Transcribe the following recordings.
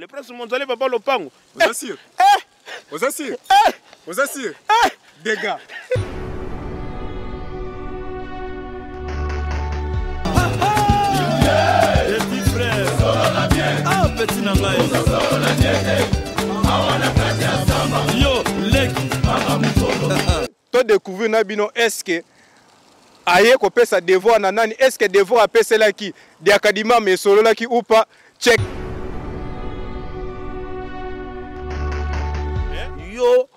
Le prince Monzale papa lopango. Oza sûr? Eh! Oza sûr? Eh! Oza sûr? Eh! Dégâts. Petit frère. Ah, petit na ngai. Yo, leki. To découvrir na bino est-ce que aye kopesa devoir na nani, est-ce que devoir apeselaki Diakadima mais esololaki ou pas? Check. Yo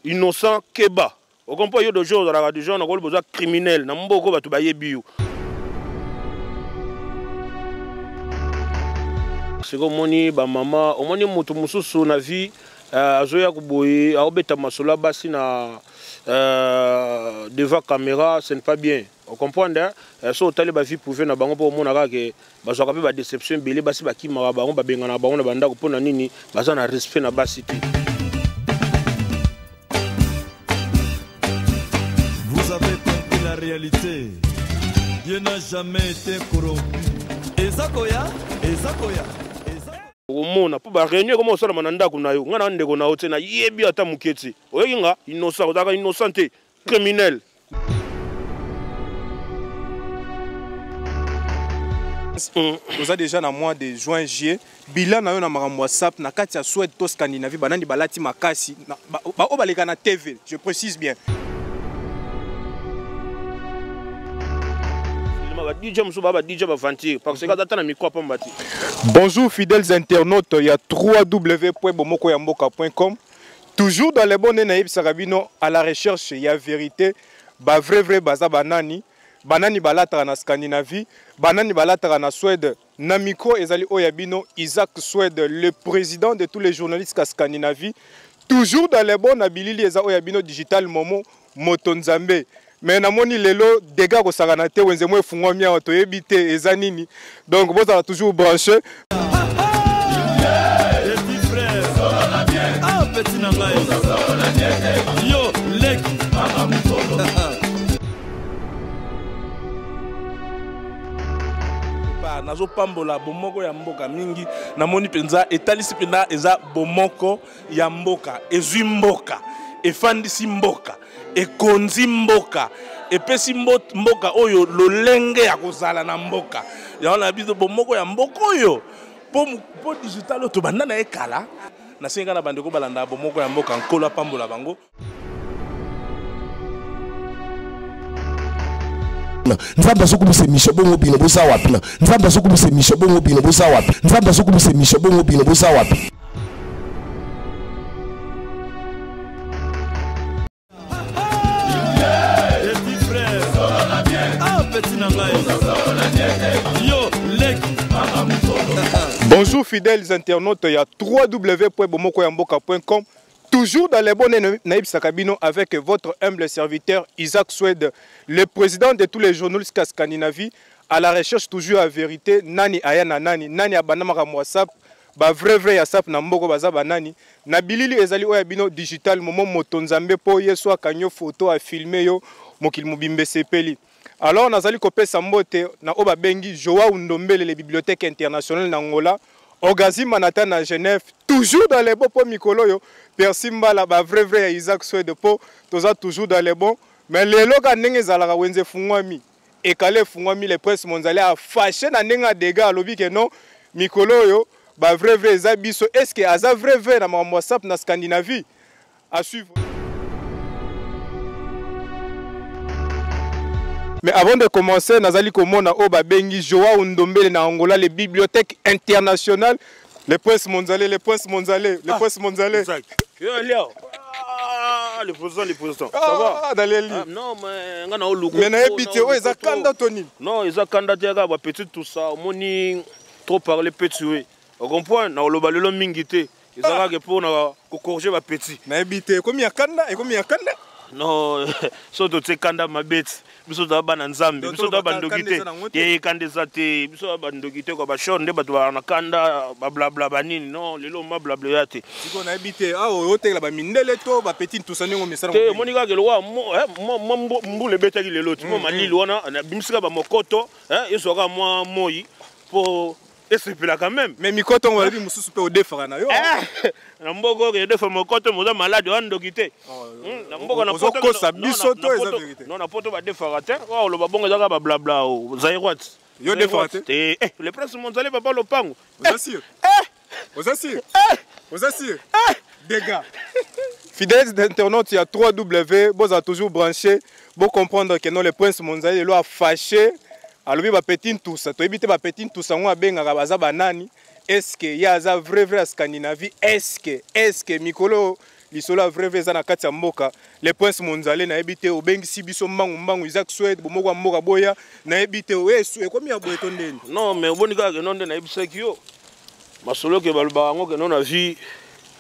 innocent keba. Okompo yo de jour ozalaka du genre nakoloba oza criminel na mboko bato bayebi yo. Sikoyo omoni ba mama, omoni moto mosusu na vie azoya koboye aobeta masolo ya basi na devant caméra, ce n'est pas bien. O comprendre, hein? So otali ba vie privée na bango po omona kaka ke bazwaka pe ba déception ebele, basi bakimaka bango, babengana bango na bandako mpo na nini? Baza na respect na basi te. Vous avez compris la réalité. Dieu n'a jamais été corrompu. Ezakoya, Ezakoya. Okomona mpo ba réunion ekoma kosalama na ndako na yo. Nga na ndeko na yo te, nayebi ata moke te. Oyoki nga innocent, ozalaka innocent te, criminel. Toza déjà na mois de juin, juillet. Bilan na yo na makambo ya SAP na kati ya Suède to Scandinavie, banani balati makasi na, ba, ba, oyo baleka na TV, je précise bien. Ba DJ mosusu ba ba DJ ba aventure parce que ata na micro pamba te. Bonjour fidèles internautes, il y a w w w point bomoko ya mboka point com. Toujours dans les bonnes nayebisaka bino à la recherche ya vérité, ba vrai vrai baza banani, banani balataka na Scandinavie, banani balataka na Suède. Na micro ezali oyo ya bino Isaac Suède, le président de tous les journalistes ya Scandinavie. Toujours dans les bonnes na bilili eza oyo ya bino Digital Momo Moto Nzambe. Mais namoni lelo dégâts kosakana te, wenze mo efungwami awa toyebi te eza nini. Donc bozala toujours branché. Petit frère. Ah, petit na ngai. Yo, leki. Nazopambola bomoko ya mboka mingi, namoni mpenza etalisi mpenza eza bomoko ya mboka, ezwi mboka, efandisi mboka, ekonzi mboka, epesi mboka oyo lolenge ya kozala na mboka. Yango na biso bomoko ya mboka oyo po digital oyo tobanda na ye kala. Nasengi kaka na bandeko balanda bomoko ya mboka, Nkolo apambola bango. Nzambe azokumisa émission bongo bino boza wapi? Nzambe azokumisa émission bongo bino boza wapi? Nzambe azokumisa émission bongo bino boza wapi? Petit frère. Ah, petit na ngai. Yo, leki. Bonjour fidèles internautes, il y a w w w point bomoko ya mboka point com. Toujours dans les bonnes nayebisaka bino avec votre humble serviteur Isaac Suède, le président de tous les journalistes ya Scandinavie, à la recherche toujours à vérité, nani aya na nani, nani abandamaka mo WhatsApp, ba vrai vrai ya SAP na mboko baza ba nani. Na bilili ezali oyo ya bino digital momo moto nzambe po yesu akanyo photo a filmer yo mokili mobimba esepeli. Alors nazali kopesa mbote na oyo babengi Joao Ndombele, le bibliothèque internationale na Angola, Orgazi Manata na Genève, toujours dans les bons po mikolo yo, Percy Mbala ba vrai vrai ya Isaac Suède po toza toujours dans les bons. Mais lelo ka ndenge ezalaka wenze fungwami, ekale fungwami, le prince Monzale a fâché na ndenge ya dégâts, alobi ke non mikolo yo ba vrai vrai eza biso. Est-ce que aza vrai vrai na makambo ya SAP na Scandinavie? À suivre. Mais avant de commencer, nazali komona oyo babengi Joao Ndombele na Angola, les bibliothèques internationales, le prince Monzale, le prince Monzale, le Ah, prince Monzale. Isaac. Yo, Léo. Ah, le président, le président. Ça Ah, va? dans les lits. Ah, non, mais nga na oluko. Mais na yebi te, Na oyo eza oluko to. kanda to nini? Non, eza kanda te, kaka ba petit tout ça. Omoni trop parler petit, oui. On comprend, na oloba lelo mingi te. Eza Ah. kaka po na ko corriger ba petit. Na yebi te, ekomi ya kanda, ekomi ya kanda. Non, so to tse kanda mabeti. Biso toza bana Nzambe, Donc, biso toza toloba bandoki kanda te. eza nango te. Te, kanda eza te. Biso toza bandoki te, quoi. Ba short nde bato ba na kanda, ba blabla ba nini. Non, lelo ma blabla ya te. Sikoyo nayebi te, awa oyo otekela ba mindele to ba petit tout ça ndenge omesana Te, mobili. omoni kaka eloko mo, eh, mo, mo, mbo, mbula ebetaki lelo ti. Mo malili wana, na bimisika ba mokoto, eh, ezwaka mwa moi po Esepela quand même. Mais mikoto ngo balobi mosusu mpe odefaka na yo. Eh, na mboka oyo edefa mokoto moza malade oya ndoki te. Na mboka na poto Ozokosa biso to eza vérité? Non, na poto badefaka te. Oyo oloba bongo ezaka bablabla o zaïroite. Yo defaka te? Eh, le prince Monzale, papa lopango. Oza sûr? Eh. Oza sûr? Eh. Oza sûr? Eh. Dégâts. Fidèles internautes, il y a 3W, vous êtes toujours branchés, vous comprendre que non, le prince Monzale, il a fâché, alobi bapeti ntusa, toyebi te bapeti ntusa yango abengaka baza banani. Est-ce ye aza vrai vrai ya Scandinavie? Est-ce que mikolo lisolo ya vrai vrai eza na kati ya mboka? Le prince Monzale, nayebi te, obengisi biso mbangu mbangu, Isaac Swede, bomoko ya mboka boya, nayebi te esu ekomi ya boye to ndeni? Non, mais oboni kaka keno nde nayebisaki yo masolo ke balobaka yango keno na vie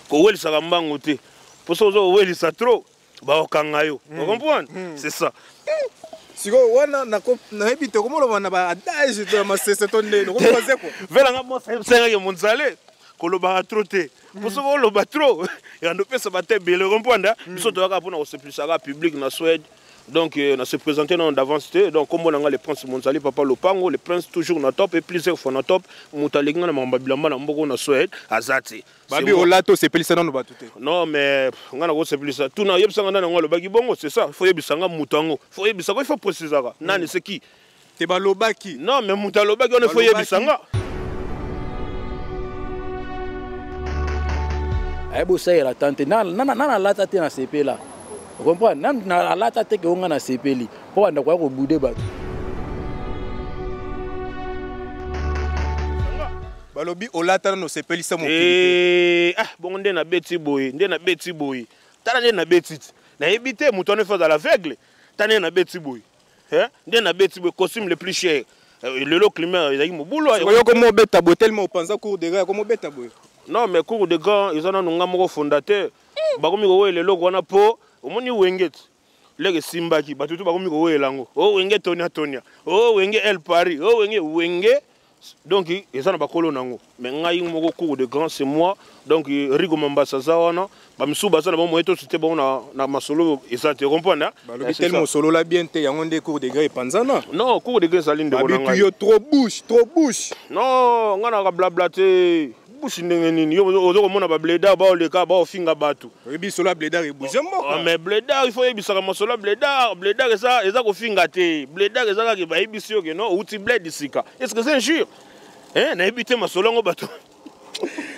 kowelisaka mbangu te, mpo soki oza kowelisa trop, bakokanga yo. Ocomprendre? C'est ça. Sikoyo wana nayebi te, komoloba na baadage to ya masese to ndeni okomobaze ko? Velanga mosa ayebisangaki Monzale kolobaka trop te, mpo soki oloba trop, yando opesa bato ebele. Comprendre? Biso toyaka mpona kosepelisaka public na Swede. Donc na se présenter nano d'avance te. Donc kombo na nga le prince Monzali, papa lopango, le prince toujours na top et plusieurs fois na top. Moto alingi nga na makambo ya bilamba na mboka na Swede aza te. Babi olata, osepelisa nano bato te. Non, mais nga na kosepelisa tuna, yebisanga nani yango alobaki bongo. C'est ça, faut yebisanga moto yango, faut yebisanga, il faut précisaka nani, c'est qui. Te, balobaki. Non, mais moto alobaki wana, faut yebisanga. Ayebi osalela tan te nana alata te, nasepela. Ocomprendre? Nana alata te ke onga nasepeli mpo banda koya kobude bato. Balobi olata nano, osepelisa mokili te. Eh, ah, bongo nde nabeti boye, nde nabeti boye, tala nde nabeti ti nayebi te moto wana ifo azala aveugle. Tala nde nabeti boye. Eh, nde nabeti boye, costume le plus cher. Eh, lelo climat ezalaki mobulu. Sikoyo komo obeta boye tellement opanza cour de grand, komo obeta boye. Non, mais cour de grand eza nanu nga moko fondateur. Bakomi kowela eloko wana mpo omoni Wenge ti leke esimbaki, bato tu bakomi kowela yango: o Wenge tonia tonia, o Wenge El Paris, o Wenge Wenge. Donc eza na bakolo nango, mais ngai moko cour de grand, c'est moi. Donc Rigo Mambasa aza wana, bamisusu baza na bango moye tosi te bango na masolo eza te. Comprendre? Balobi tellement osolola bien te, yango nde cour de grand epanzana. Non, cour de grand ezali ndeko na Babi ngai. Yo trop bouche, trop bouche. Non, ngai naka blabla te. Bouche ndenge nini? Yo ozo komona bablédard baoleka, baofinga bato. Oyebi solo ya blédard ebouge mboka. Ah, mais blédard, il faut yebisaka masolo ya blédard. Blédard eza kofinga te. Blédard eza kaka bayebisi yo ke non, outi bled sika. Est ce que c'est injure? Hein, nayebi te masolo yango bato,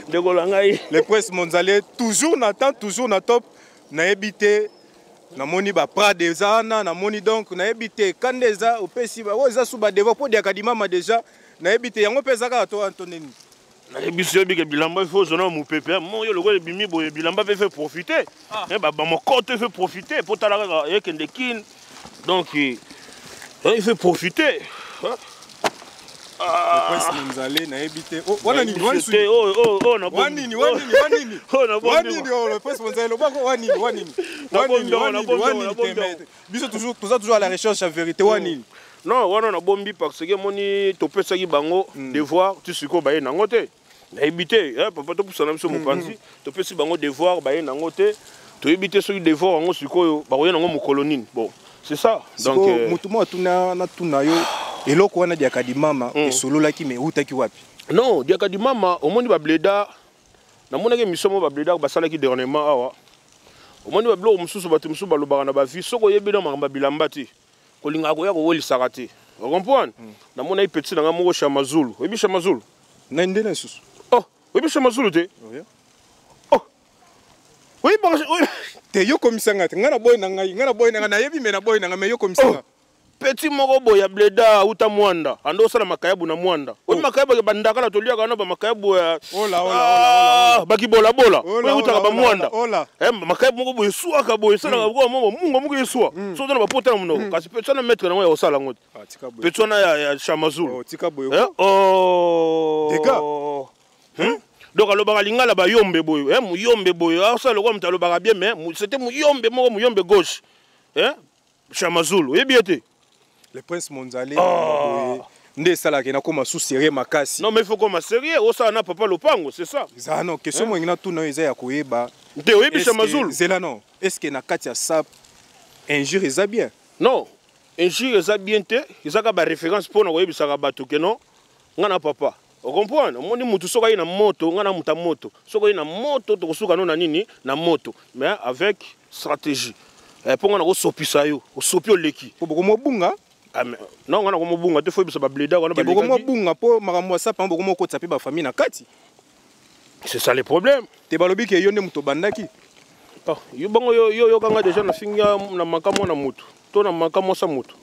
ndeko na ngai. Le prince Monzale, toujours na temps, toujours na top. Nayebi te, namoni baprade eza wana, namoni. Donc nayebi te kanda eza opesi oyo eza su badevoir mpo diaka dimama déjà. Nayebi te, yango mpe eza kaka to wana to ndeni? Nayebi so yebi ke bilamba, il faut ozona mopepe mo yo lokola ebimi boye, bilamba mpe fait profiter. Eh, bamokoto fait profiter po tala kaka ekende kine. Donc il faut profiter. Le prince Monzale, nayebi te. Oh, wana nini? Wana Te, oyo oyo oyo na wanini? Wanini? Wanini? Oyo na Wanini? Oh, le prince Monzale, lobako wanini? Wanini? Nabombi Wanini? yango, Wanini? nabombi yango, Wanini? nabombi Te, yango. mais biso toujours, toza toujours à la recherche ya vérité. Wanini? Non, wana nabombi parce que moni topesaki bango devoir ti sikoyo baye nango te. Nayebi te. Eh, papa, topusana biso mopanzi. Topesi bango devoir, baye nango te. Toyebi te soki devoir yango sikoyo bakoya nango mokolo nini. Bon, c'est ça donc. Sikoyo motu moko atuna, natuna yo eloko wana diaka dimama esololaki, me eutaki wapi? Non, diaka di mama, omoni bablédard, namonaki émission moko bablédard basalaki dernièrement awa. Omoni babiloko mosusu, bato mosusu balobaka na bavie. Soki oyebi na makambo ya bilamba te, kolingaka koya kowelisaka te. Ocomprendre? Namonaki petit na nga moko Shamazulu. Oyebi Shamazulu? Na nde na lisusu? Oh, oyebi Shamazulu te? Oh, oyebaka? Te, yo komisanga te. Ngai na boyi na ngai, ngai na boyi na ngai, nayebi, me na boyi na ngai, me yo komisanga. Petit moko boye ya blédard auta Mwanda, ando osala makayabu na Mwanda. Oyi makayabu ya bandakala toliaka wana, bamakayabu ya Ola, ola, ola, ola. Bakibolabola. Ola, oyo eutaka ola, ola, bamwanda. Ola. Eh, makayabu moko boye eswaka boye, esalaka lokola moko munga moko eswa so oza na bapota na monoko, kasi petit wana maître nango ya kosala yango te. Ah, tika boye. Petit wana ya Shamazulu. Oh, tika boye. Eh, oh. Dégâts. Donc alobaka lingala bayombe boye. Eh, muyombe boye asala lokola moto alobaka bien, mais c'était muyombe moko, muyombe gauche. Eh, Shamazulu, oyebi ye te? Le prince Monzale boye nde esalaka nakóma su sérieux makasi. Non, mais il faut koma sérieux, osala na papa lopango, c'est ça. Eza non question moyenge natuna oyo eza ya koyeba. Te, oyebi Est-ce que- Shamazulu? Zela, non, est ce que na kati ya sap injure eza bien? Non, injure eza bien te. Eza kaka baréférence mpona koyebisaka bato ke non, nga na papa. Ocomprendre? Omoni mutu soki aye na moto, nga na mutu ya moto, soki oye na moto tokosuka no na nini? Na moto, mais avec stratégie. Mpo nga nakosopisa yo, osopi oleki. Po bokomobunga. Ah, mais, non, nga nakomobunga te, fo yebisa bableda wana. Bokomobunga mpo makambo ya sapa, bokomokotisa mpe bafamille na kati. C'est ça le problème. Te, balobi ke yo nde moto obandaki. Oh, yo bongo yo yo yokanga déjà na finga na manka mwana mutu to na manka mwasa mutu,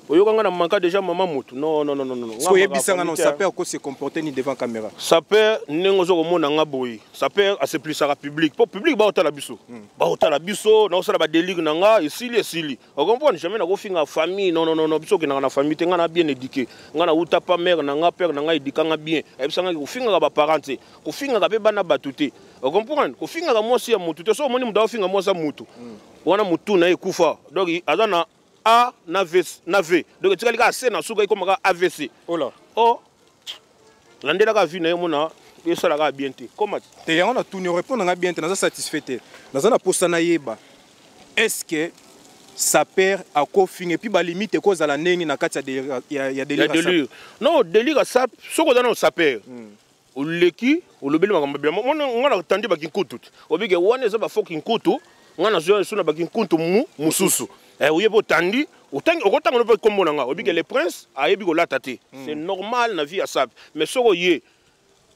oyokanga na manka déjà mama mutu? Non, non, non, non, non. So oyebisanga no, saper ko se comporter ni devant caméra? Saper, ndenge oza komona nga boye, saper aseplisaka public mpo public baotala biso, baotala biso, naosala badélire na nga, esili, esili. Ocomprendre? Jamais nakofinga famille, non, non, non, non. Biso okendaka na famille te. Nga na bien éduqué, nga na uta pa mère na nga, père na nga édikanga bien, ayebisangaki kofingaka baparent te, kofingaka mpe bana bato te. Ocomprendre? Kofingaka mwasi ya motu te. So omoni moto aofinga mwasi ya motu wana, motu na ye ekufa. Donc aza na A na V, na V, donc etikali kaka C na suka, ekomaka AVC. Ola. O landelaka vie na ye, mona esalaka bien te, koma. Te, yango natuni, orépondre nga bien te, naza satisfait te. Naza na posa nayeba, est ce que saper akofinga, et puis balimite ekozala ndenge na kati ya délire? Délire, non, délire sap, soki oza na saper, oleki, olobeli makambo bilamba. Nga na tandi bakinkutu te, obike wana eza bafo kinkutu. Nga nazwa so na bakinkutu mu mosusu, oyebi, otandi, okotanga no mpe kombo na nga, obike le prince ayebi kolata te. C'est normal na vie ya sape. Mais soki oye,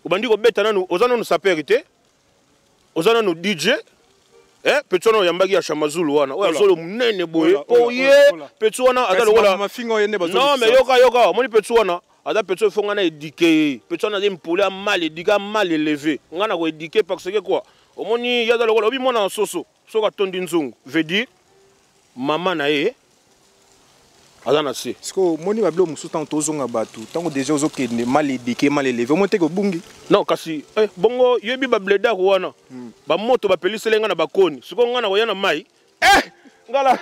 obandi kobeta nanu, oza nanu saper te, oza nanu DJ. Petit wana oyambaki ya Shamazulu wana, oyo azolo monene boye, mpo ye petit wana aza lokola Non, mais yoka, yoka, omoni petit wana aza petit oyo, fo nga na éduquer ye. Petit wana aza impoli, mal éduqué, mal élevé. Nga na koéduquer parce que quoi? Omoni, ye aza lokola obi mwana soso, soki atondi nzungu, veut dire mama na ye aza na se. Siko omoni babilo mosusu, ntango tozonga bato, ntango déjà ozokende mal éduqué, mal élevé, omoni teke obungi. Non, kasi bongo yebi babledar wana, bamoto bapeliseli nga na bakoni. Sikoyo nga na koya na mai, ngala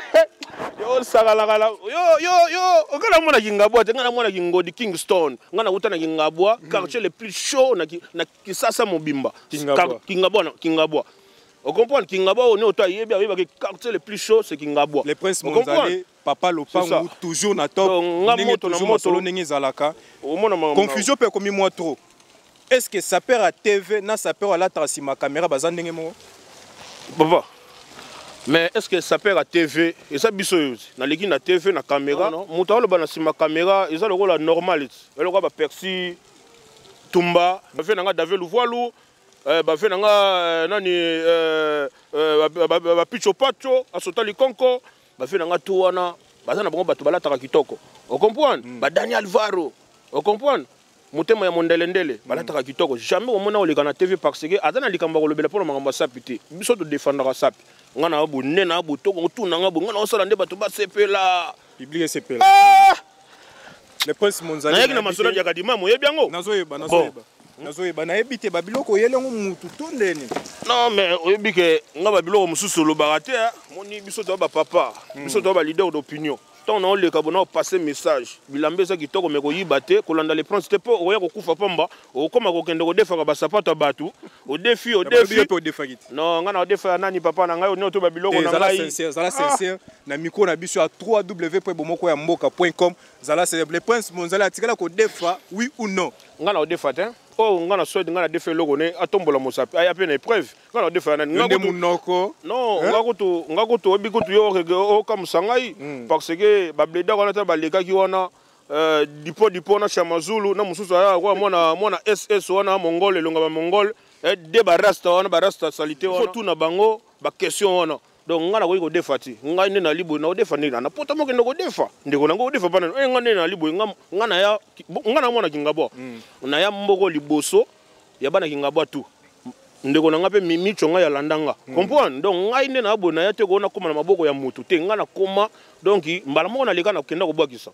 yo sakalakala yo yo yo, nga namona Kingabwa te, nga namona Kingodi, Kingston. Nga nauta na Kingabwa, quartier le plus chaud na Kisasa mobimba. Kingabwa, na Kingabwa, ocomprendre? Kingabwa oyo oto ayebi, ayebaki quartier le plus chaud, c'est Kingabwa. Le prince Monzale, papa lopangu, toujours na top. Ndenge toujours masolo ndenge ezalaka, confusion mpe ekomi mwa trop. Est ce que saper ya TV na saper alataka nsima caméra baza ndenge moko? Papa, mais est ce que saper ya TV eza biso oyo naleki na TV na caméra? Moto aloba na nsima caméra eza lokola normal, eza lokola bapersi tumba, bave na nga David Luvualu, bave na nga nani, bapicho pacho asota likonko, bave na nga tu wana baza na bango bato balataka kitoko. Ocomprendre? Badani Alvaro, ocomprendre? Motema ya mondelendele, balataka kitoko. Jamais omona oleka na TV parce que aza na likambo ya kolobela mpona makambo ya sapi te. Biso todefendaka sapi. Nga na bo nde na botoko otuna nga bo, nga na osala nde bato basepela. Public esepela. Le prince Monzali, nayaki na masolo ya Kadima, oyebi yango. Nazoyeba, nazoyeba, nazoyeba. Nayebi te babiloko oyeli yango mutu to ndeni. Non, mais oyebi ke nga babiloko mosusu olobaka te. Moni biso toya bapapa, biso toya baleader d'opinion. Ntango naoleka bona opasse message, bilamba eza kitoko, me koyiba te, kolanda le prince te, mpo okoya kokufa pamba, okokoma kokende kodefaka basapato ya bato. Odefi, odefi. Non, ngai na odefa ya nani? Papa na ngai oni to babiloko na ngai. Zala sincère na micro na biso ya 3w bomoko ya mboka com. Zala sincère, le prince Monzala atikala kodefa, oui ou non? Ngai na odefa te. Oyo ngai na swede, ngai na defa eloko ne atombola mosapi, aya mpe na épreuve. Ngai na odefa ya nani? Nde monoko. Non, nga kutu, nga kutu oyebi kutu yo okamusa ngai, parce que bableda wana ta balekaki wana, dipo dipo na Shamazulu na mosusu aya kwa mwana mwana ss wana mongol, elonga bamongol de barasta wana, barasta salite wana, tuna bango baquestion wana. Donc ngai nakoki kodefa ti ngai nde nali boye, nakodefa ndenge na pota mokende kodefa ndeko nango, kodefa pana ngai nde nali boye. Ngai naya, ngai na mwana Kingabwa, naya mboko liboso ya bana Kingabwa tu. Ndeko na ngai mpe micho ngai alanda nga, comprendre? Donc ngai nde na boye, naya te koona kóma na maboko ya motu te. Ngai nakóma, donc mbala moko naleka, nakenda kobwakisa,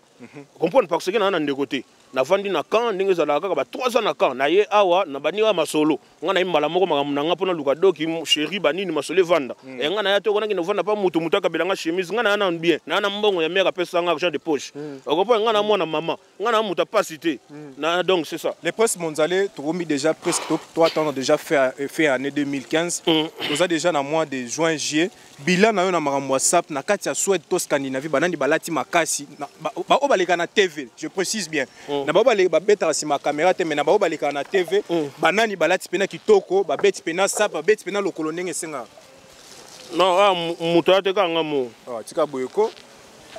comprendre? Parce que naa na ndeko te, navandi na camp ndenge ezalaka kaka ba 3 ans na camp. Naye awa na baninga masolo, ngai naye mbala moko makambo na nga mpo naluka doki chéri banini masolo evanda. Ngai naya te okonaki novanda mpa motu, motu akabela nga chemise. Ngai naya na bien, naya na mbongo ya mare apesa nga argent de poche, ocomprendre? Ngai na mwana mama, ngai na moto apasi te na, donc c'est ça. Le prince Monzale, tokomi déjà presque, to attendre déjà fait année 2015, toza déjà na mois de juin, juillet. Bilan na yo na makambo ya sap na kati ya Suède to Scandinavie, banani balati makasi oyo baleka na TV, je précise bien? Na bao babetaka nsima caméra te, mais na bao balekaka na TV, banani balati mpena kitoko, babeti mpena sap, babeti mpena lokolo ndenge esengaka? Non, ah, moto aya te, kaka nga mo. Ah, tika boye ko.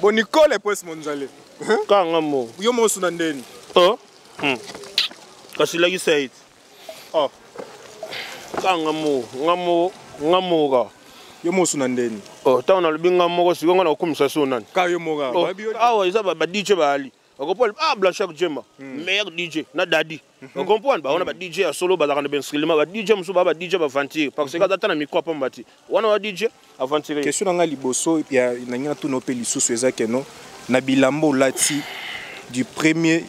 Bon, Nicole Prince Monzale. Kaka nga mo. Yo mosu na ndeni. Oh. Kasi lakisa ye te. Oh. Kaka nga mo, nga mo, nga mo kaka. Yo mosu na ndeni. Oh, ntango nalobi nga moko, sikoyo nga nakokumisa so nani? Kaka yo moko. Oh, awa eza ba DJ bayali. Okomprendre? Ah, Blanchard Djema, meilleur DJ na Dadi. Okomprendre? Bawana ba DJ ya solo, bazalaka na bainstrument. Ba DJ mosusu baa ba DJ baventure, parce que aza ata na micro apamba te. Wana wa DJ aventure. Question na ngai liboso ya nangi natuna mpe lisusu eza keno na bilamba olati du premier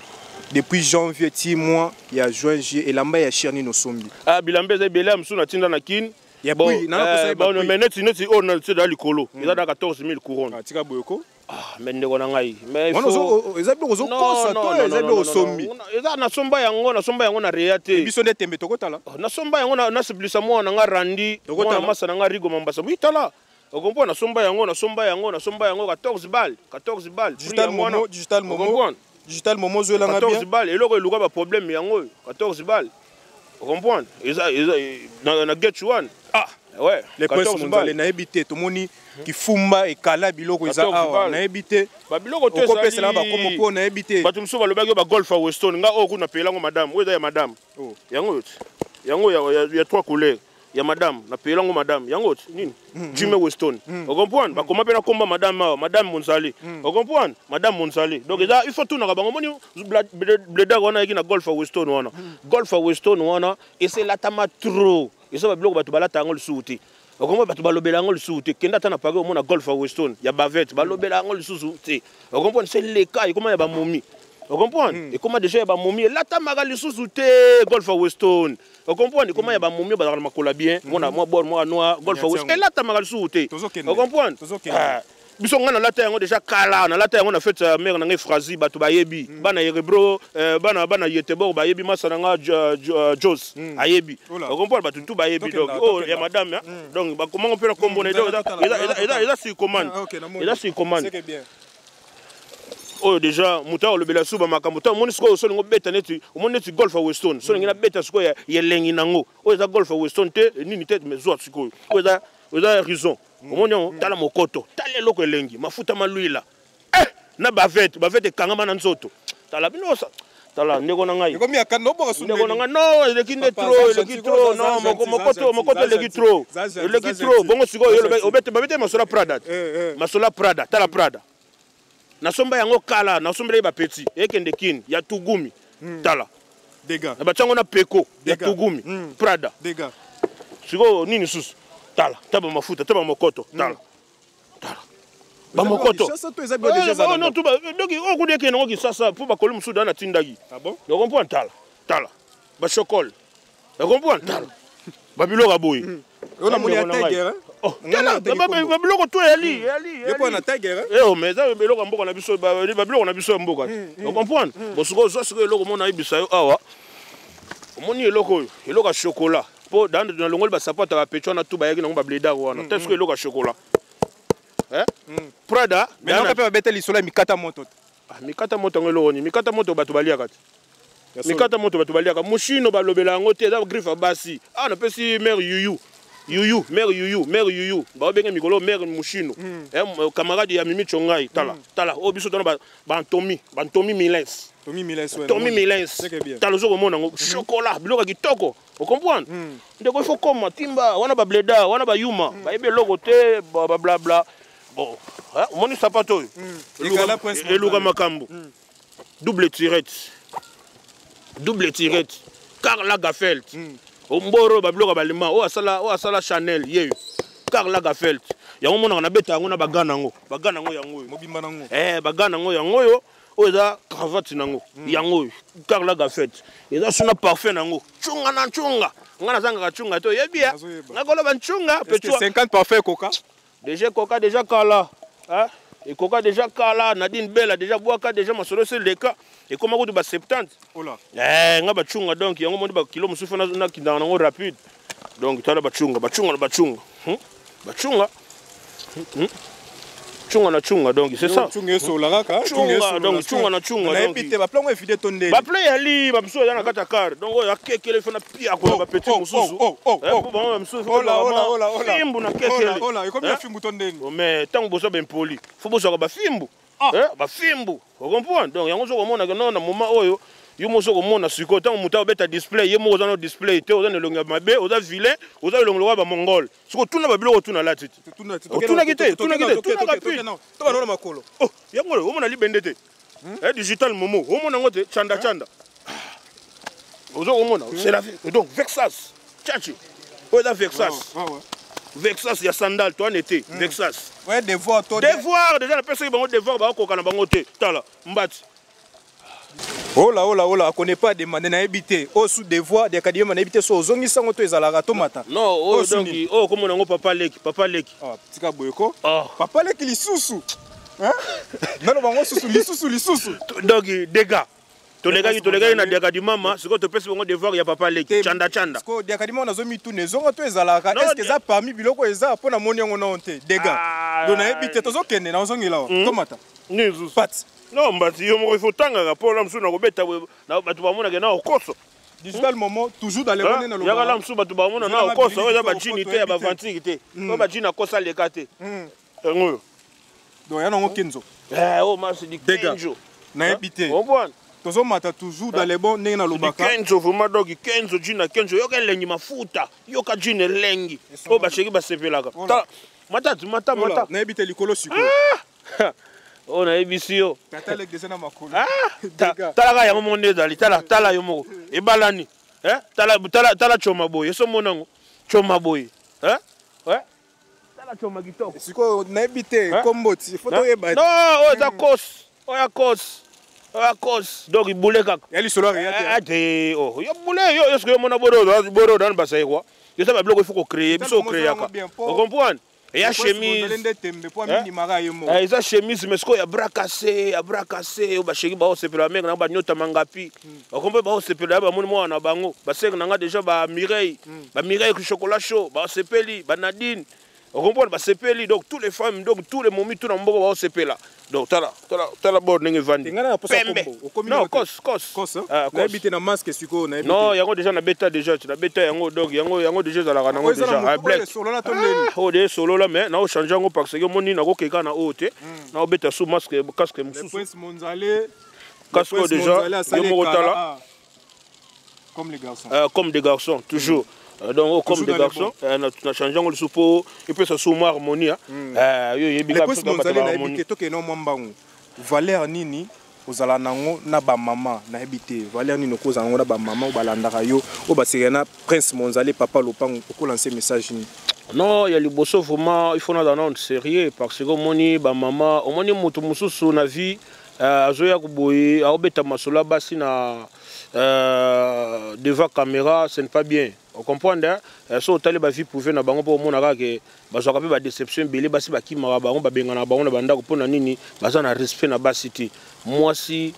depuis janvier ti mois ya juin, juillet, elamba ya cher nini osombi? Ah, bilamba eza ebele. Ya mosusu natinda na Kine. Ya Bon, prix, nana posa yeba bon, prix. Mais neti oyo natinda likolo eza da 14 000 couronne. Ah, tika boye ko. Ah, mais ndeko na ngai, mais il Wana eza biloko Non, ozokosa non, to non, eza non, biloko non, non, osombi? Non. Eza nasomba yango, nasomba yango na rea te. Biso nde tembe tokotala. Oh, nasomba yango nasepelisa mwana na nga Randi, Tokotala. mwana masa na nga Rigo Mambasa. Oui, tala. Okomprendre? Nasomba yango, nasomba yango, nasomba yango 14 balles, 14 balles. Prix Digital yango wana. Momo, Digital Momo. Okomprendre? Digital Momo, zwelanga 14 bien. balles, eloko eluka ba problème yango oyo. 14 balles. Okomprendre? Eza na get one. Ah. Ouais, Le Prince 14 Monzale, balles. nayebi te, tomoni kifumba ekala biloko eza 14 awa, balles. nayebi te. Ba biloko te. Okopesela bakomo mpo nayebi te. Bato mosusu balobaki oyo bagolf ya Weston. Nga oyo kuna napela yango madame. Oyo eza ya madame. Oh. Yango oyo ti, yango ya trois couleurs ya madame, napela yango madame. Yango ti nini, Jimmy Weston. Ocomprendre? Bakoma mpe nakomba madame awa, madame Monzale. Ocomprendre? Madame Monzale. Donc eza il faut tunaka bango. Omoni bledar wana ayaki na golf ya Weston wana. Golf ya Weston wana eselatama trop. Eza babiloko bato balata yango lisusu te. Okomona bato balobela yango lisusu te. Kende ata na Paris, omona golf ya Weston ya bavete, balobela yango lisusu te. Okomprendre? Se leka ekoma ya bamomi. Ocomprendre? Ekoma déjà ya bamomi, elatamaka lisusu te, golf ya Weston. Ocomprendre? Ekoma ya bamomi oyo bazalaka na makolo ya bien, mona mwa bor mwa noir. Golf ya Weston Yango. elatamaka lisusu te. Tozokende. Ocomprendre? Tozokende. Ah, biso ngai nalata yango déjà kala. Nalata yango na fete ya mare na ngai Frasi. Bato bayebi, bana Yerebro, bana Yetebor bayebi, masa na nga Jos ayebi. Ola. Ocomprendre? Bato tu bayebi. Tokenda, Donc oyo tokenda. ya madame, hein. Donc bakomango mpe na kombo na ye. Donc, Tala, tala, tala. eza sur commande. Ah, ok, namoni. Eza sur commande. C'est que bien. Oyo déjà moto akolobela su bamakambo ta. Omoni sikoyo, solingo obeta neti, omoni neti golf ya Weston, so olingi nabeta sikoyo ya elengi nango. Oyo eza golf ya Weston te, nini te, mais zwa sikoyo oyo eza raison. Omoni yango? Tala mokoto, tala eloko elengi, mafuta malwila, eh, na bavete, bavete ekangama na nzoto. Tala bino tala ndeko na ngai. Ekomi ya kanda oboka. Ndeko na ngai, non, eleki nde Papa, trop. za Eleki gentil, trop. za Non, gentil, za mokoto gentil, mokoto za eleki gentil, trop. za gentil, Eleki za trop. gentil. Bongo sikoyo Za gentil. obete, babete masolo ya Prada te. Eh, eh. Masolo ya Prada, tala Prada, nasomba yango kala, nasombelaki bapeti ekende Kini ya Tugumi. Tala. Dégâts. Na batiango na peko ya Dégâts. Tugumi. Prada. Dégâts. Sikoyo nini susu? Tala, ta bamafuta, ta bamokoto, tala, tala bamokoto. Kinshasa to eza bilo déjà eza Eh, na non, donc oyo kudu ekende yango Kisasa mpo bakoli mosusu da natindaki. Ah bon? Ocomprendre? Tala, tala bachokole. Ocomprendre? Tala babiloko ya boye. Oyo namoni ya Ndeko na ngai. Tiger, hein? Oh, Nga tala na teki kombo. babiloko to eyali, eyali. Ye mpo na Tiger, hein? Eh, oh, mais eza biloko ya mboka na biso, babiloko na biso ya mboka te. Ocomprendre? Bon, sikoyo ozwa sikoyo eloko mona ayebisa yo awa. Omoni eloko oyo, eloko ya chocolat, mpo nalongoli basapato ya bapecho wana tu bayaki nango, babledar wana te. Sikoyo eloko ya chocolat. Eh? Prada. Mais nayoka mpe babeta lisolo ya mikata moto te. Ah, mikata moto yango eloko nini? Mikata moto bato baliaka te. Ya solo. Mikata moto bato baliaka moshino, balobela yango te. Eza griffe ya basi. Awa napesi mare yuyu, yuyu, mare yuyu, mare yuyu, baobenge mikolo mare moshino. Eh, camarade ya Mimi Chongai. Tala, tala oyo biso tona bantomi, bantomi Milens. Tomi Milens, ouais, Tomi namoni. Milens. C'est que bien. Tala, ozo komona yango, chocolat, biloko ya kitoko. Ocomprendre, ndeko? Il faut koma timba wana, bableda wana, bayuma bayebi eloko te, bablabla. Bon, hein, omoni sapato oyo? Ekala Prince Eluka Monzale. makambo, double tirette, double tirette, Karl Lagerfeld. Omboro babiloko ya balema oyo asala, oyo asala Chanel yeyo, Karl Lagerfeld. Yango omonaka nabeta yango na baga nango, baga nango yango oyo. Mobimba nango. Eh, baga nango yango oyo. Oyo eza cravate nango, yango oyo Karl Lagerfeld. Eza suna parfum nango, ncunga na ncunga. Nga nazangaka ncunga te, oyebi ya. Nazoyeba. Nakoloba ncunga. Est-ce que 50 parfum ekoka? Déjà ekoka déjà kala. Hein? Ekoka déjà kala. Nadine Bella déjà bwaka déjà masolo se leka, ekoma kutu ba 70. Ola. Eh, nga bacunga. Donc yango moni bakilo mosusu nakindaka nango rapide. Donc tala bacunga, bacunga na bacunga. Bacunga. Chunga na chunga, donc c'est ça. Chunga esola kaka. Chunga, donc chunga na chunga. Nayebi te, baplan ngo efide to ndeni. Baplan yali bamosusu eza na kati ya car, donc oyo akekele fo na pia koya bapeti mosusu. Po bango bamosusu fimbu na kekele. Ekomi ya fimbu to ndeni? Mais ntango bozwa bempoli, fo bozwaka bafimbu. Bafimbu, ocomprendre? Donc yango soki omonaka no na moment oyo yo moko soki omona sikoyo ntango moto abeta display, ye moko oza no display te, oza na elongi ya mabe, oza vilain, oza elongi lokola bamongole. Soki otuna babiloko, otuna lati te, otunaki te, tunaki te, tunaka pi. Tobana makolo. Oh, yango oyo omona libende te, digital momo, omona yango te, chanda chanda, oza komona, c'est la vie. Donc Vexas chachi oyo eza Vexas, Vexas ya sandal to wana ete Vexas. Ouais, devoir to devoir déjà napesaki bango devoir, bakokoka na bango te. Tala mbati. Ola ola ola, akone pas demande, nayebi te oyo su devoir de akademi, nayebi te so ozongisa yango to ezalaka tomata. Non, oyo donc oyo komona yango papa leki, papa leki. Tika boye ko, papa leki lisusu nano bango susu lisusu lisusu. Donc dégâts tolekaki, tolekaki na diaka di mama, sikoyo topesi bango devoir ya papa leki, chanda chanda. Sikoyo diaka di mama, nazomituna ezonga to ezalaka, est ce que eza parmi biloko eza mpo namoni yango nao te, dégâts. Donc nayebi te, tozokende, nazongela awa, tomata. Nini susu? Pat. Non, mbati yo moko, il faut tangaka mpo la mosusu nakobeta bato bamonake na okoso. Digital momo, toujours dans les bonnes. Na yaka la mosusu bato bamona na okoso. Oyo eza bajini te ya bavantire te, oyo bajini akosa leka te, yango oyo. Donc ya nango kenzo. Oyo masi di kenzo. Nayebi te. Comprendre? Tozomata toujours dans les bons ndenge nalobaka. Kenzo vraiment, donc kenzo jina kenzo, yoka elengi mafuta, yoka jina elengi oyo basheki basepelaka. Mata mata mata. Nayebi te, likolo sikoyo. Oyo nayebisi yo. Tata lek déjà na makolo. Talaka yango moko nde ezali. Tala, tala yo moko, ebalani. Tala, tala, tala coma boye, esomona yango coma boye. Tala coma kitoko. Sikoyo nayebi te kombo ti fo toyeba. Non, oyo eza kos, oyo ya kos, oyo ya kos, donc ibule kaka. Ya lisolo ya te. Te, oh, yo bule yo, yo soki omona bodo bodo nani basai kwa yo eza babiloko il faut kocréer, biso ocréaka, ocomprendre? Eya chemise. Nde tembe po amindimaka ye moko. Eza chemise, mais sikoyo ya bras cassé, ya bras cassé oyo basheki baosepela bameke na banyotama ngapi, okompe baosepela ya bamoni mwana na bango baseke na nga déjà, bamireille, bamireille chocolat chaud basepeli, banadine, ocomprendre, basepeli. Donc tous les femmes, donc tous les momi, tout na mboka baosepela. Donc tala, tala, tala bord ndenge evandi pembe. Non, kos kos. Nayebi te, na masque sikoyo nayebi. Non, yango déjà nabeta, déjà nabeta yango. Donc yango, yango déjà ezalaka nango déjà black oyo de solola, mais naochange yango parce que omoni nakokeka na oyo te, naobeta su masque, casque mosusu, casque oyo déjà yo moko tala. Comme les garçons. Comme des garçons toujours. Donc comme des garçons, na change yango lisusu mpo epesa su mwa harmonie yo oyebi. Nayebi te, tokende mwa mbangu. Valeur nini ozala nango na bamama? Nayebi te, valeur nini okozala nango na bamama oyo balandaka yo, oyo basekela na Prince Monzale, papa lopango? Okolanse message nini? Non, ya liboso vraiment il faut nazala nano sérieux, parce que omoni bamama, omoni moto mosusu na vie azoya koboye, aobeta masolo ya basi na devant caméra, ce n'est pas bien, ocomprendre? So otali bavie privée na bango, mpo omona kaka ke bazwaka mpe badéception ebele, basi bakimaka bango, babengana bango na bandako. Mpo na nini? Baza na respect na basi te. Mwasi,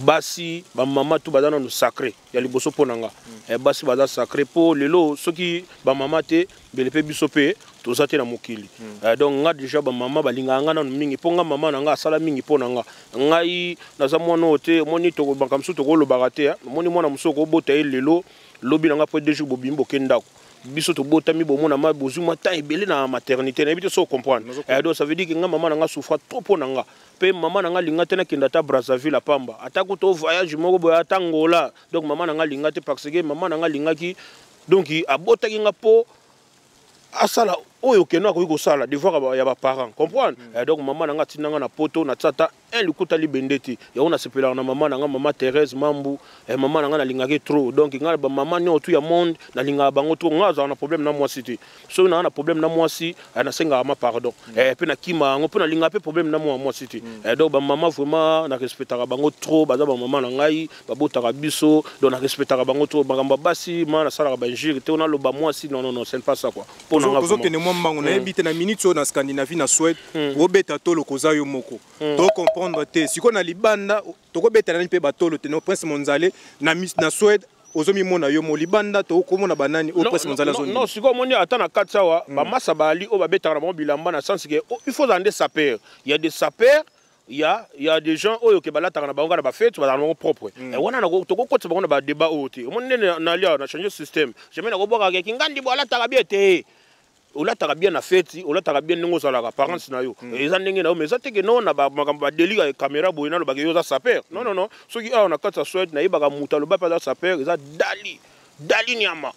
basi, bamama tu baza nano sacré ya liboso mpo na nga. Basi baza sacré, mpo lelo soki bamama te, mbele mpe biso mpe toza te na mokili. Donc nga déjà bamama balingaka nga nano mingi, mpo nga mama na nga asala mingi mpo na nga. Ngai naza mwana oyo te, omoni makambo mosusu tokolobaka te. Omoni mwana mosusu okobota ye lelo, lobi na nga mpo 2 jours bobimi, boke ndako. Biso tobotami, bomona ma bozwi mwa temps ebele na maternité, nayebi te so comprendre. Donc ça veut dire que nga mama na nga souffra trop mpo na nga. Mpe mama na nga alinga te nakende ata Brazzaville apamba, ata kuta voyage moko boye, ata Ngola. Donc mama na nga alinga te, parce que mama na nga alingaki, donc abotaki nga mpo asala oyo okende akoki kosala devoir ya baparent, comprendre? Donc mama na nga atinda nga na poto, natia ata un likuta libende te. Yango nasepelaka na mama na nga, mama Thérèse Mambu. Mama na nga nalingaki trop. Donc nga bamama nyonso tu ya monde nalingaka bango trop. Nga azalaka na problème na mwasi te. Soki naa na problème na mwasi, nasengaka ma pardon, mpe nakima yango, mpe nalingaka mpe problème na mwa mwasi te. Donc bamama vraiment narespectaka bango trop, baza bamama na ngai, babotaka biso, donc narespectaka bango trop. Makambo ya basi ma nasalaka bainjure te, naloba mwasi, non, non, non, ce n'est pas ça quoi, mpo na nga. Tozokende mwa mbango. Nayebi te, na minute oyo na Scandinavie, na Suède, obeta tolo koza yo moko, tocomprendre te. Sikoyo na libanda tokobetela nani mpe batolo te? No Prince Monzale na Suède. Ozomimona yo mo libanda to okomona banani oyo Prince Monzale azondima? Non, sikoyo omoni ata na kati awa, bamasa baali oyo babetaka na bango bilamba na sens ke, oh, il faut ozala nde sapeur. Il y a des sapeurs, il y a des gens oyo ke balataka na bango kaka na bafete, bazala na bango propre. Wana tokokotisa bango na badébat oyo te. Omoni nde nalia na changer système, jamais nakobwakaka ke kingandi bo alataka bien te. Olataka bien na feti, olataka bien ndenge ozalaka, parents na yo eza ndenge na yo, mais eza te ke no na makambo badelika ya caméra boye nalobaka yo oza sapeur. Non, non, non. Soki awa na kati ya Suède nayebaka moto aloba mpe aza sapeur, eza Dali, Dali Nyama.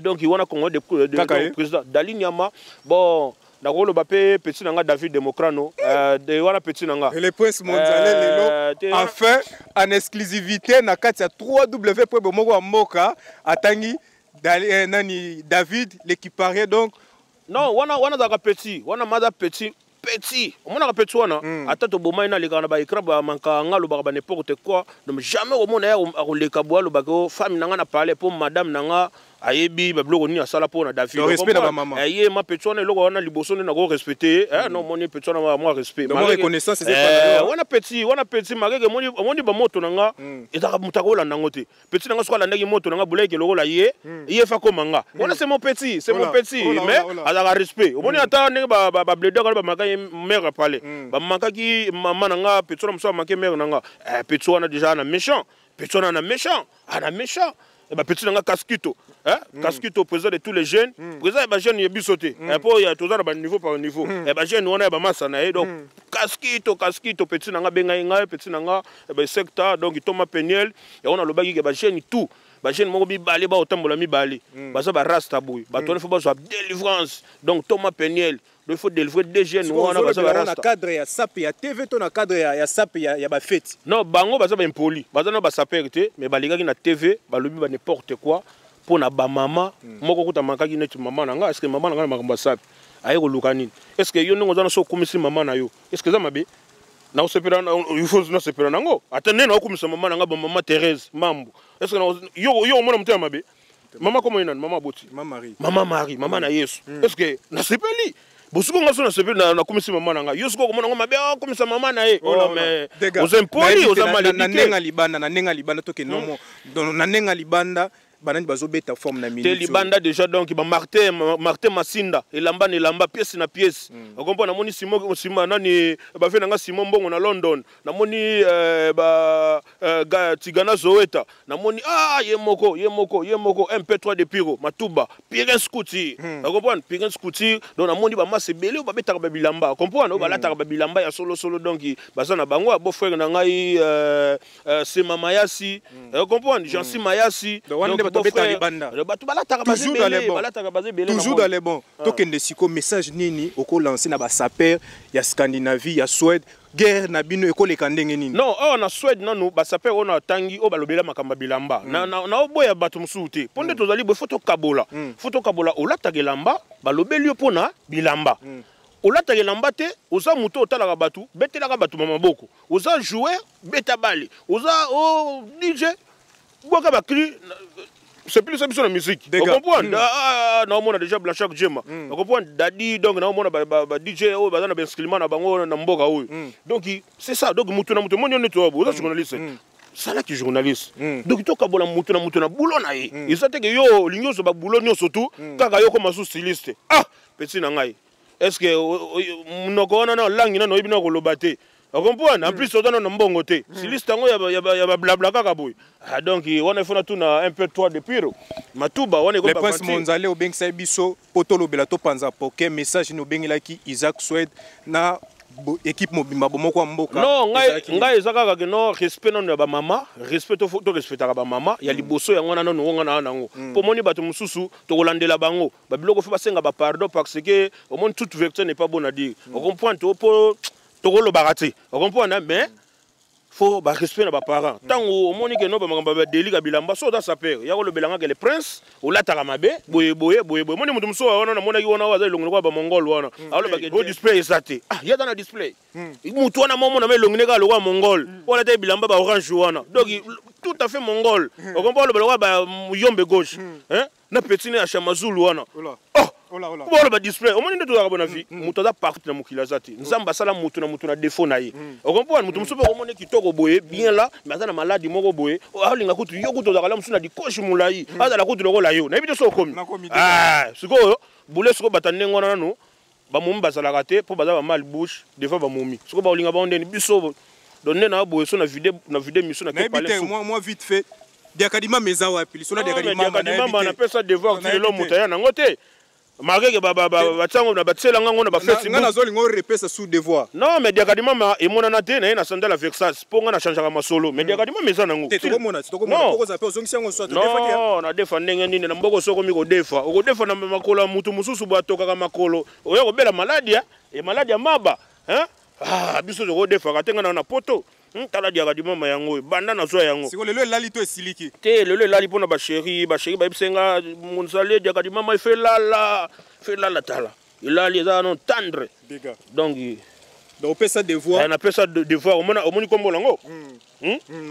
Donc wana Congo de Kaka ye? Donc, président Dali Nyama. Bon, nakoloba mpe petit na nga David Democrano, de wana petit na nga. Et le Prince Monzale lelo enfin en exclusivité na kati ya 3W bomoko ya mboka atangi Dali, nani, David l'équiparier donc. Non, wana azalaka petit, wana maza petit petit. Omonaka petit wana, ata tobomai na alekaka na baécran, bamankaka nga, alobaka ba n'importe quoi. Donc jamais omona ye akoleka boye alobaka o femme na nga na parle mpo madame na nga ayebi babiloko nini asala mpo na David. Donc, respect na Comprendre? bamama. Ye ma petit wana, eloko wana liboso nde nako respecte ye. Non, omoni petit wana, mwa respect. Donc, mwa reconnaissance eza epa na yo. Wana petit, wana petit makeke. Omoni bamoto na nga, ezalaka moto akolanda yango te. Petit na nga soki alandaki moto na nga buleki lokola ye, ye fa koma nga wana. C'est mon petit, c'est mon Ola, petit. ola, Mais ola, ola. azalaka respect. Omoni ata ndenge babledaka wana, bamakaki mare apale, bamakaki mama na nga. Petit wana mosusu amake mare na nga. Petit wana déjà ana méchant, petit wana ana méchant, ana méchant. Bapeti na nga Kaskito, hein? Kaskito, président de tous les jeunes, président ya bajeune ya biso te. Po ya toza na baniveau par niveau ya bajeune wana ya bamasa na ye. Donc Kaskito, Kaskito petit na nga, bengai ngai petit na nga basecta. Donc Thomas Peniel yango nalobaki ke bajeune tout, bajeune moko mibale baotambola mibale, baza barasta boye, bato wana faut bazwa délivrance. Donc Thomas Peniel, donc il faut délivrer deux jeunes wana baza na barasta. Cadre ya sape ya TV to na cadre ya sape ya bafeti? Non, bango baza baimpoli, baza na basapere te, mais balingaki na TV, balobi ba n'importe quoi mpo na bamama moko kuta mankaki neti mama na nga. Est-ce mama na nga na makambo ya sape aye koluka nini? Est-ce yo ndenge oza na so okumisi mama na yo, est-ce eza mabe? Naosepela, il faut nasepela nango ata nde naokumisa mama na nga, bamama Thérèse Mambo. Est-ce yo omona motema mabe? Mama komo ye nani? Mama aboti. Mama Marie. Mama Marie, mama na Yesu. Est ce que nasepeli bosuko nga so nasepeli nakumisi mama na ngai? Yo sikoyo okomona ngo mabe, akumisa mama na ye. Ola, Oh, ola. mais Dega. oza impoli, Nayebi te, oza mal na éduqué. ndenge ya libanda, na ndenge ya libanda toke nomo. Donc, na ndenge ya libanda, banani bazobeta forme na te minute oyo? Libanda déjà, donc bamartin, Martin Masinda, elamba na elamba, pièce na pièce. Okompo namoni Simo, Sima nani, bafe na nga Simon Mbongo na London. Namoni ba Tigana Zoeta, namoni ye moko, ye moko, ye moko MP3 de Piro Matuba Pirin Scouti. Okomprendre, Pirin Scouti. Donc namoni bamasa ebele oyo babetaka babilamba, comprendre, oyo balataka babilamba ya solo solo. Donc baza na bango ya beau frère na ngai, Sema Mayasi, comprendre, Jansi Mayasi. Donc, wana nde bato beau babetaka frère, libanda. Bato balataka baza Toujours dans les ebele, bons. balataka baza ebele. Toujours na dans les bons. Tokende siko, message nini okolance na basaper ya Scandinavie, ya Suède? Guerre na bino ekoleka ndenge nini? Non, awa na Suède nanu basaper oyo natangi oyo balobela makambo ya bilamba, naoboya bato mosusu te, mpo nde tozali boye, faut tokabola, faut tokabola. Olataka elamba, balobeli yo mpo na bilamba. Olataka elamba te, oza moto otalaka bato, betelaka bato ma maboko. Oza joueur, beta bale. Oza o DJ, bwaka bacri, sepelisa biso na musique. Dega. Ocomprendre? Ah, naomona déjà Blanchard Jema, ocomprendre, Dadi. Donc naomona ba DJ oyo baza na bainstrument na bango na mboka oyo. Donc c'est ça. Donc mutu na mutu, omoni yo neti oyo oza journaliste, salaki journaliste. Donc tokabola mutu na mutu na bulo na ye. Eza te ke yo olingi ozwa babulo nyonso tu kaka yo koma su styliste. Ah, petit na ngai, est ce que monoko wana na langi nano oyebi na koloba te? Ocomprendre? En plus oza nano na mbongo te, styliste yango ya bablabla kaka boye. Ah, donc wana ifo natuna un peu toi de Piro Matuba wana. Le Prince Monzale, obengisaki biso mpo tolobela, topanza poke. Message nini obengelaki Isaac Swede na équipe mobimba bomoko ya mboka? Non, ngai Ezalaki nini? Ngai eza kaka ke non, respect nano ya bamama, respect torespectaka bamama ya liboso. Yango wana nano ngonga na nango, mpo omoni bato mosusu tokolandela bango babiloko, faut basenga bapardon, parce que omoni, toute vérité n'est pas bonne à dire. Ocomprendre? To mpo tokolobaka te, ocomprendre? Mais faut barespect na baparent. Ntango omoni ke no bamakambo badelika bilamba, so oza saper ya kolobelanga ke le Prince olataka mabe boye boye boye boye. Omoni moto mosusu wana namonaki wana oyo aza elongi lokola bamongol wana, alobaka o display eza te. Ah, ye aza na display, mutu wana momona ma elongi ne kaka lokola mongol oyo alata bilamba ba orange wana. Donc tout à fait mongol, okompa oloba lokola bayombe gauche, hein? Na petit ne ya Shamazulu wana. Oula. Oh. Boloba display, omoni nde tozalaka bona vie. Moto aza partout na mokili aza te. Nzambe asala moto na moto na défaut na ye. Ocomprendre? Moto mosusu mpe okomona kitoko boye, bien là, mais aza na maladi moko boye. Aolinga kutu yo kutu ozalaka la mosusu na dikoshi molai, azala kutu lokola yo. Nayebi te so okomi. Sikoyo bule, sikoyo bato ya ndenge wana nano bamomi bazalaka te, mpo baza bamal bouche devant bamomi. Sikoyo baolinga bango ndeni biso. Donc nde na boye so na vide, na vide miso na Nayebi te, moi vite fait, Diakadimama eza wapi? Lisolo Diakadimama, napesa devoir ti lelo, moto aya nango te. Malgré batiango na batielanga ngo na bafacebook, nga nazolinga orepesa sous devoir. Non, mais Diakadimama emonana te. Na ye na sandala Versace, mpo nga na changeaka masolo, mais Diakadimama eza nango. Non, nadefa ndenge nini na mboko? Soki okomi kodefa, okodefa na makolo ya mutu mosusu boye, atokaka makolo, oya kobela maladi ya maladi ya maba. Ah, biso tokodefaka te. Nga na poto. Tala Diakadimama yango oyo, banda nazwa yango. Siko lelo elali to esiliki? Te, lelo elali mpona bachéri. Bachéri bayebisa nga: "Monzale, Diakadimama efe elala, efe elala." Tala, elali, eza non tendre. Donc Donc opesa devoir. Napesa devoir. Omona, omoni kombo nango.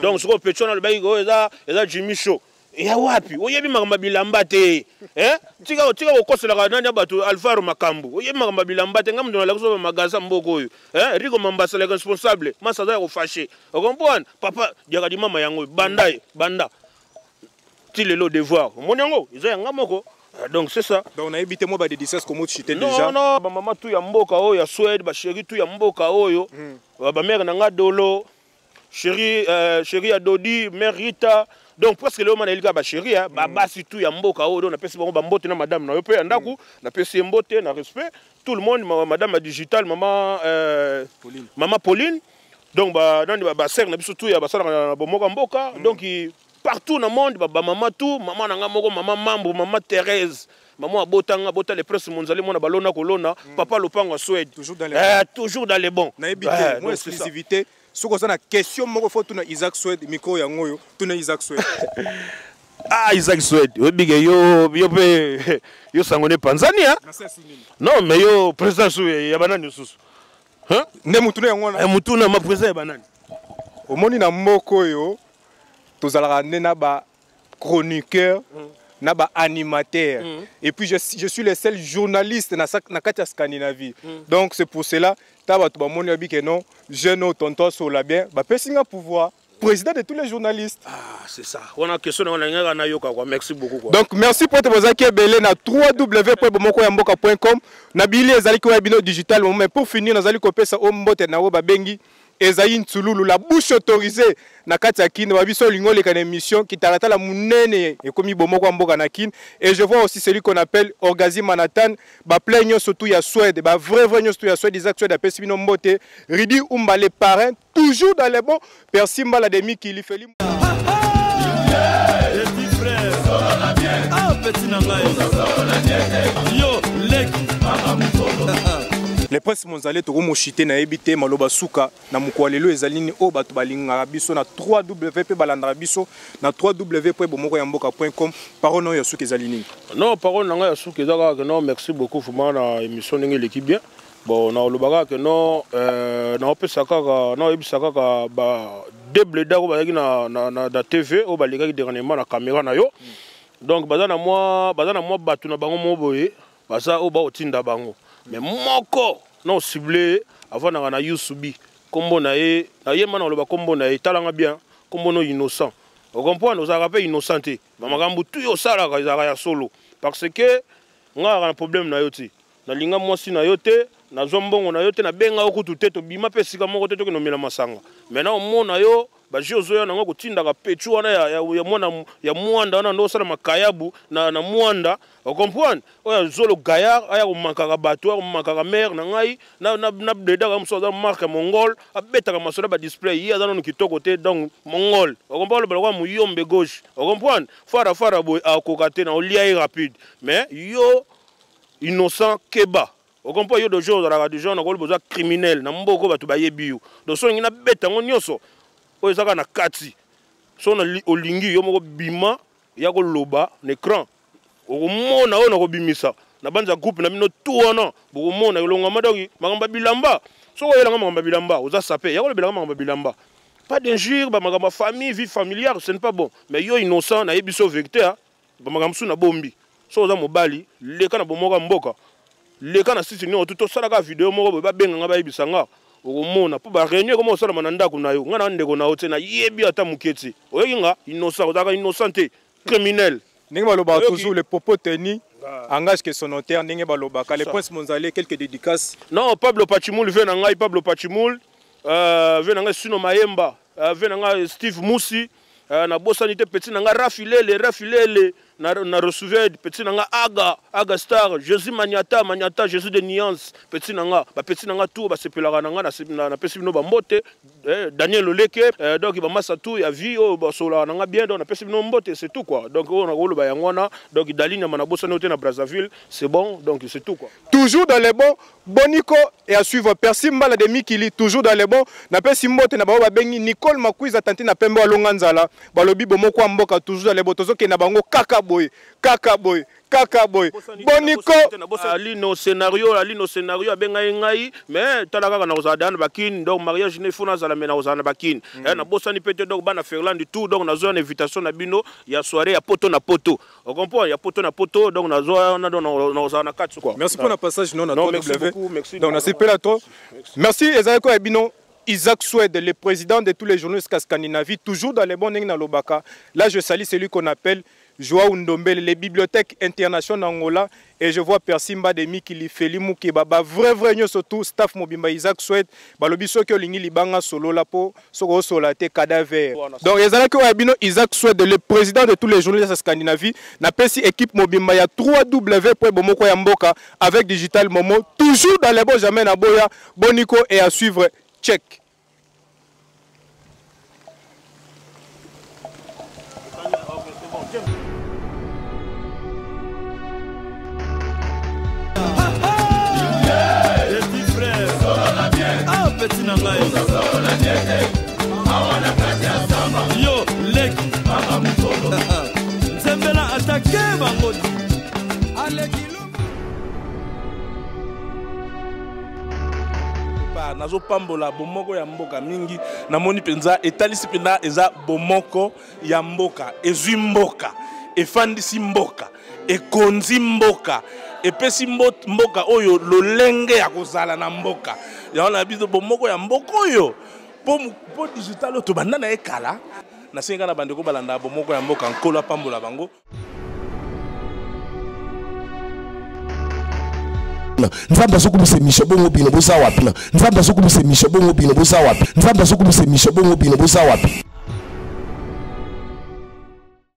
Donc sikoyo petit wana alobaki oyo eza Jimmy Show ya wapi? Oyebi makambo ya bilamba te. Tika, tika kokoselaka nani ya bato Alvaro makambo. Oyebi makambo ya bilamba te. Ngai moto nalakisi bamagasin mboka oyo. Rico Mambasa, le responsable masa, aza ya kofâcher. Ocomprendre, papa? Diakadimama yango banda ye, banda ti lelo devoir, omoni yango eza yanga moko. Donc c'est ça. Donc nayebi te, mwa badédicace komochite déjà. Non, non, bamama tu ya mboka oyo ya Suède, bachéri tu ya mboka oyo, bamère na nga Dolo, chéri, chéri ya Dodi, mère Rita. Donc presque lelo mana elika bachéri, babasi tu ya mboka oyo. Donc napesi bango bambote na madame na yo mpe ya ndako, napesi ye mbote na respect tout le monde, madame ya digital, mama Pauline. Mama Pauline. Donc nani, basere na biso tu ya basalaka na bomoka mboka. Donc partout na monde, bamama tu, mama na nga moko, mama Mambo, mama Thérèse, mama abotanga, abota le prince Monzali, mwana balona kolona, papa lopango ya Suède. Toujours dans les toujours dans les bons. Nayebi te, mwa exclusivité, soki oza na question moko fo tuna Isaac Swede, micro yango oyo, tuna Isaac Swede. Ah, Isaac Swede, oyebike yo, yo mpe yo sango ne panzani. Non, mais yo président su ya banani lisusu? Nde mutuna yango wana. Mutuna ma président ya banani? Omoni, na mboka oyo tozalaka nde na ba chroniqueur, na ba animateur, et puis je suis le seul journaliste na kati ya Scandinavie. Donc c'est pour cela ta bato bamoni, babi ke non, jeune oyo, tonton asola bien, bapesi nga pouvoir, président de tous les journalistes. Ah, c'est ça wana, question na nalingaka nayoka quoi. Merci beaucoup quoi. Donc merci po ete bozalaki ebele na www.bomokoyamboka.com na bili ezalaki oya bino digital. Mais pour finir, nazali kopesa o mbote na oyo babengi ezali Ntsululu, la bouche autorisée na kati ya Kine. Babiso olingi oleka na émission kitalatala monene, ekomi bomoko ya mboka na Kine. Et je vois aussi celui qu'on appelle Orgazi Manhattan, baplay nyonso tu ya Suède, bavrai vrai nyonso tu ya Suède. Isaac Suède apesi bino mbote. Ridi Umba, le parrain, toujours dans les bons. Persi Mbala de Mikili Feli. Petit frère, ah, petit na ngai, yo leki. Le prince Monzale, tokomoshite. Nayebi te, maloba suka na mokolo lelo ezali nini? Oyo bato balingaka biso na 3W mpe balandaka biso na www.bomokoyamboka.com, parole oyo ya suka ezali nini? Non, parole na ngai ya suka eza kaka ke non, merci beaucoup vraiment na émission ndenge eleki bien. Bon, naoloba kaka ke non, naopesa kaka, naoyebisa kaka ba deux blédards oyo bazalaki na TV, oyo balekaki dernièrement na caméra na yo. Donc baza na mwa bato na bango moko boye, baza oyo baotinda bango. Mais moko na ocible, avandaka na Yusubi, nkombo na ye nayemba na koloba nkombo na ye, talanga bien, nkombo no Innocent. Ocomprendre? Ozalaka mpe innocent te. Bamakambo tu yo osalaka ezalaka ya solo, parce que nga kaka na problème na yo te. Nalinga mwasi na yo te, nazwa mbongo na yo te, nabenga yo kutu te, tobima mpe esika moko te, tokende omela masanga. Maintenant omona yo baji ozoya nango kotindaka pechu wana ya mwana ya mwanda wana ndo osala makayabu na mwanda. Ocomprendre? Oyo azolo gaillard, aya komankaka bato, aya komankaka mare na ngai na bledaka mosusu, aza marque mongol, abetaka masolo ya badisplay. Ye aza nano kitoko te. Donc mongol, ocomprendre? Oloba lokola moyombe gauche, ocomprendre? Fara fara boye, akoka te na olia ye rapide. Mais yo Innocent, keba. Ocomprend? Yo deja ozalaka deja na koloba oza criminel na mboka, bato bayebi yo. Donc so olingi nabeta yango nyonso oyo eza kaka na kati, so olingi yo moko bima ya koloba na écran, okomona oyo nakobimisa na banza groupe na bino tu wana, bokomona elongama. Donc makambo ya bilamba, soki oyelanga makambo ya bilamba, oza sape ya kolobelanga makambo ya bilamba, pas d'injure, bamakambo ya famille, vie familiale, ce n'est pas bon. Mais yo Innocent, nayebi so vérité, bamakambo mosusu nabombi. Soki oza mobali, leka na bomoko ya mboka. Leka na site nionso tout tosalaka video moko boye babenga nga bayebisa nga okomona po ba reunion ekoma kosalama na ndako na yo nga na ndeko na yo te nayebi ata moke te oyoki nga innocent ozalaka innocent te criminel. Ndenge balobaka toujours le propos tenu engage que son auteur ndenge balobaka le prince Monzale quelques dédicaces. Non Pablo Pachimoul vie na ngai Pablo Pachimoul euh, vie na ngai Sino Mayemba euh, vie na ngai Steve Musi Euh, nabosani te petit na nga Rafi Lele, Rafi Lele na, na recevait petit na nga Aga, Aga Star, Jésus Maniata, Maniata, Jésus de Nuance, petit na nga, ba petit na nga tout basepelaka na nga na napesi bino ba mbote, eh, Daniel Oleke, eh, donc ba masa tout ya vie oyo basolaka na nga bien, donc napesi bino mbote, c'est tout quoi. Donc oyo nakoloba yango wana, donc Dali Nyama nabosani te na Brazzaville, c'est bon, donc c'est tout quoi. Toujours dans les bons, Boniko et à suivre Percy Mbala de Mikili, toujours dans les bons. Napesi mbote na bango babengi Nicole Makwiza tantine na pembe alonga nzala, balobi bomoko ya mboka toujours dans les bons. Tozokende na bango kaka boye, kaka boye, kaka boye. Boniko Alino scénario, Alino scénario abengai ngai, mais tala kaka nakozala deja na bakini, donc mariage ne faut nazala mais nakozala na bakini. Eh, nabosani pe te donc bana Ferland tout, donc nazwa na invitation na bino ya soirée ya poto na poto. On comprend, il y a poto na poto, donc na zo na donc na na kati quoi. Merci pour le passage non na non, merci beaucoup, merci. Donc na sepela trop. Merci ezali ko bino Isaac Swede, le président de tous les journalistes à Scandinavie, toujours dans les bons na lobaka. Là, je salue celui qu'on appelle Joao Ndombele, les bibliothèques internationales Angola, et je vois Persimba de Mikili, Feli Mukeba, ba vrai vrai nyo surtout staff mobimba Isaac Swede, balobi soki olingi libanga solola po soki osola te cadavre. Donc ezalaki oyo ya bino Isaac Swede, le président de tous les journalistes ya Scandinavie, napesi équipe mobimba ya 3w.bomoko ya mboka avec Digital Momo, toujours dans les bons jamais na boya, boniko et à suivre check. Petit na ngai yo leki nzembela atake bango aleki. Nazopambola bomoko ya mboka mingi, namoni mpenza etalisi mpenza eza bomoko ya mboka, ezwi mboka, efandisi mboka, ekonzi mboka, epesi mboka oyo lolenge ya kozala na mboka. Yango na biso bomoko ya mboka oyo po digital oyo tobanda na ye kala. Nasengi kaka na bandeko balanda bomoko ya mboka, Nkolo apambola bango. Nzambe azokumisa émission bongo bino boza wapi? Nzambe azokumisa émission bongo bino boza wapi? Nzambe azokumisa émission bongo bino boza wapi?